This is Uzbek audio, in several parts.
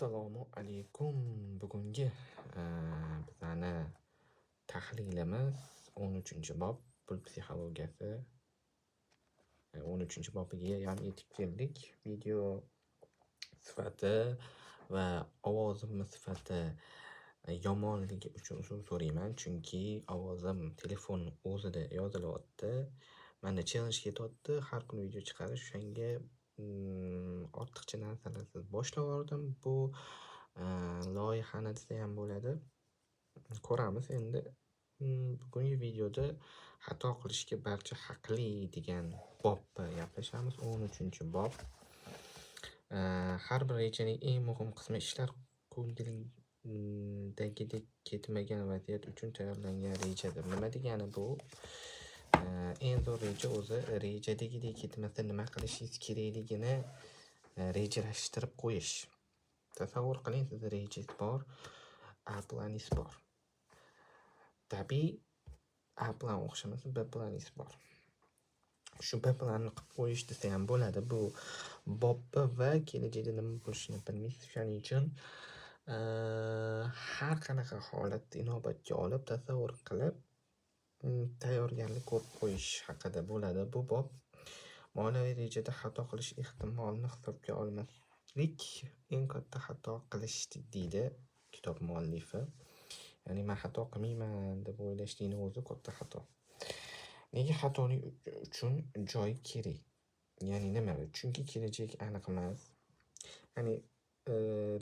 Assalomu alaykum. Bugungi bizani tahlilimiz 13-bob, pul psixologiyasi 13-bobiga ham yetib keldik. Video sifati va ovozimni sifati yomonligi uchun uzr so'rayman, chunki ovozim telefon o'zida yozilyapti. Menda challenge ketyapti, har kuni video chiqarish, o'shanga ortiqcha narsalarsiz boshlavordim bu loyihani desa ham bo'ladi. Ko'ramiz endi. Bugungi videoda xato qilishga barcha haqli degan bobni gaplashamiz. 13-bob. Har bir rejaning eng muhim qismi ishlar ko'ngildagidek ketmagan vaziyat uchun tayyorlangan rejadir. Nima degani bu? Eng zo'r reja o'zi rejadagidek ketmasa nima qilishingiz kerakligini rejalashtirib qo'yish. Tasavvur qiling, sizda rejangiz bor, A planingiz bor. Tabiiy, A plan o'xshamasa, B planingiz bor. Shu B planni qilib qo'yish desa ham bo'ladi. Bu bobni va kelajakda nima bo'lishini bilmaysiz. Shuning uchun har qanaqa holatni inobatga olib, tasavvur qilib, tayyorgarlik ko'rib qo'yish haqida bo'ladi bu bob. Moliyaviy rejada xato qilish ehtimolini hisobga olmaslik eng katta xato qilish, deydi kitob muallifi. Ya'ni man xato qilmayman deb o'ylashlikni o'zi katta xato. Nega xatolik uchun joy kerak? Ya'ni nima? Chunki kelajak aniq emas. Ya'ni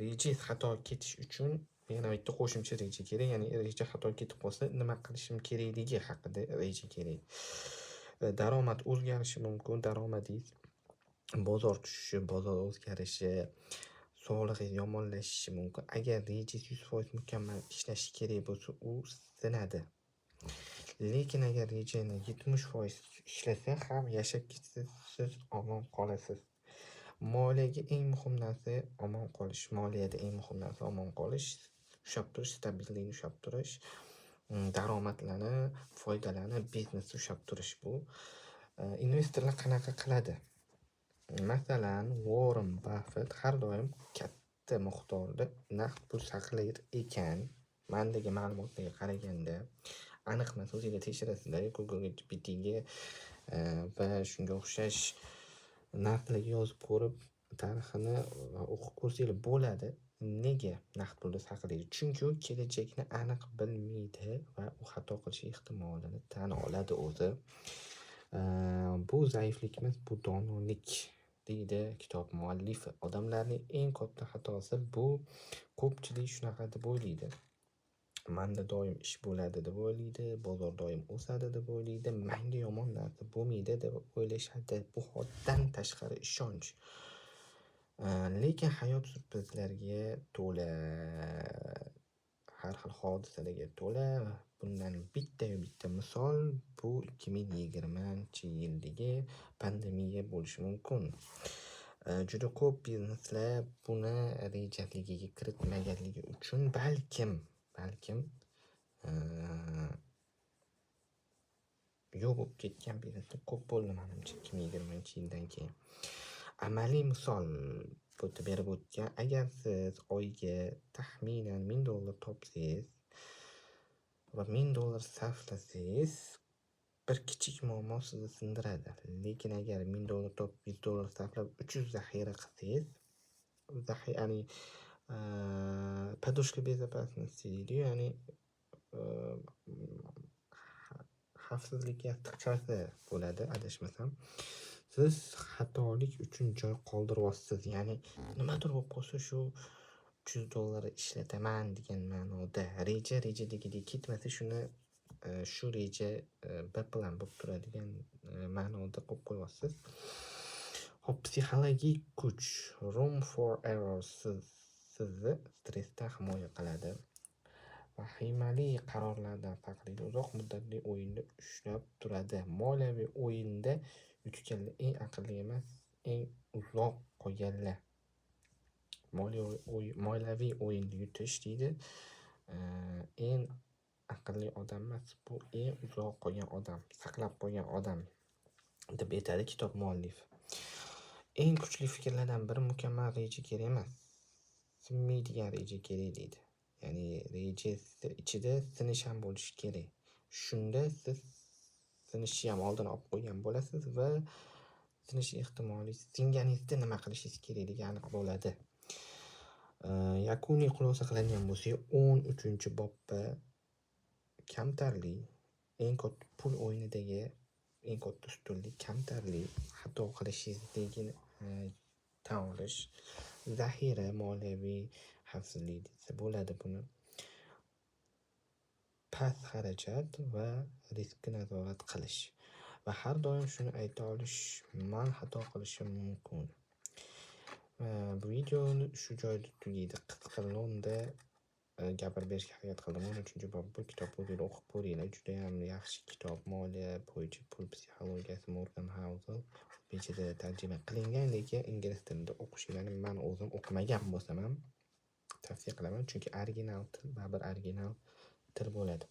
rejangiz xato ketish uchun yana bitta qo'shimcha reja kerak. Ya'ni reja xato ketib qolsa, nima qilishim kerakligi haqida reja kerak. Daromad o'zgarishi mumkin, daromadingiz bozor tushishi, bozor o'zgarishi, sog'lig'ingiz yomonlashishi mumkin. Agar rejangiz 100% mukammal ishlashi kerak bo'lsa, u sinadi. Lekin agar rejani 70% ishlasa ham, yashab ketsa, siz omon qolasiz. Moliyaga eng muhim narsa omon qolish. Moliyada eng muhim narsa omon qolish, ushlab turish, stabillikni ushlab turish, daromadlarni, foydalarni, biznesni ushlab turish bu. Investorlar qanaqa qiladi? Masalan, Warren Buffett har doim katta miqdorda naqd pul saqlar ekan. Mandagi ma'lumotlarga qaraganda, aniq emas, o'zinglar tekshirasizlar Google, GPTga va shunga o'xshash narxlarga yozib ko'rib, tarixini o'qib ko'rsanglar bo'ladi. Nega naqd pulni saqlaydi? Chunki u kelajakni aniq bilmaydi va u xato qilish ehtimolini tan oladi o'zi. Bu zaiflik emas, bu donolik, deydi kitob muallifi. Odamlarning eng katta xatosi bu, ko'pchilik shunaqa deb o'ylaydi. Manda doim ish bo'ladi deb o'ylaydi, bozor doim o'sadi deb o'ylaydi, manga yomon narsa bo'lmaydi deb o'ylashadi. Bu haddan tashqari ishonch. Lekin hayot syurprizlarga to'la, har xil hodisalarga to'la. Bundan bittayu bitta misol bu 2020-yildagi pandemiya bo'lishi mumkin. Juda ko'p bizneslar buni rejaligiga kiritmaganligi uchun balkim yo'q bo'lib ketgan bizneslar ko'p bo'ldi manimcha 2020-yildan keyin. Amaliy misol bu yerda berib o'tgan: agar siz oyiga taxminan $1000 topsangiz va $1000 sarflasangiz, bir kichik muammo sizni sindiradi. Lekin agar $1000 topib, $100 sarflab, 300 zaxira qilsangiz, ya'ni подушка безопасности deydi-yu, ya'ni xavfsizlik yostiqchasi bo'ladi, adashmasam. Siz xatolik uchun joy qoldiryapsiz. Ya'ni nimadir bo'lib qolsa, shu $300 ishlataman degan ma'noda. Reja rejadagidek ketmasa, shuni shu reja B plan bo'lib turadigan ma'noda qo'yib qo'yyapsiz. Xo'p, psixologik kuch, room for error sizni stressdan himoya qiladi. Vahimali qarorlardan saqlaydi, uzoq muddatli o'yinda ushlab turadi. Moliyaviy o'yinda yutganlar eng aqlli emas, eng uzoq qolganlar. Moliyaviy o'yinda yutish, deydi, eng aqlli odam emas, bu eng uzoq qolgan odam, saqlab qolgan odam, deb aytadi kitob muallifi. Eng kuchli fikrlardan biri: mukammal reja kerak emas. Sinmaydigan reja kerak deydi. Ya'ni rejasi ichida sinish ham bo'lishi kerak. Shunda siz sinishni ham oldin olib qo'ygan bo'lasiz va sinish ehtimoli, singaningizda nima qilishingiz kerakligi aniq bo'ladi. Yakuniy xulosa qiladigan bo'lsak, 13-bobda kamtarlik, eng katta pul o'yinidagi eng katta ustunlik kamtarlik, xato qilishingizligini tan olish, zaxira, moliyaviy xavfsizlik desa bo'ladi buni. Past xarajat va riskni nazorat qilish va har doim shuni ayta olish: "Man xato qilishim mumkin." Bu videoni shu joyda tugaydi. Qisqa lo'nda gapirib berishga harakat qildim. 13-bob, bu kitobni o'zinglar o'qib ko'ringlar. Judayam yaxshi kitob. Moliya bo'yicha pul psixologiyasi, Morgan Housel, o'zbekchada tarjima qilingan, lekin ingliz tilida o'qishinglarni man o'zim o'qimagan bo'lsam ham tavsiya qilaman, chunki original til baribir original til bo'ladi.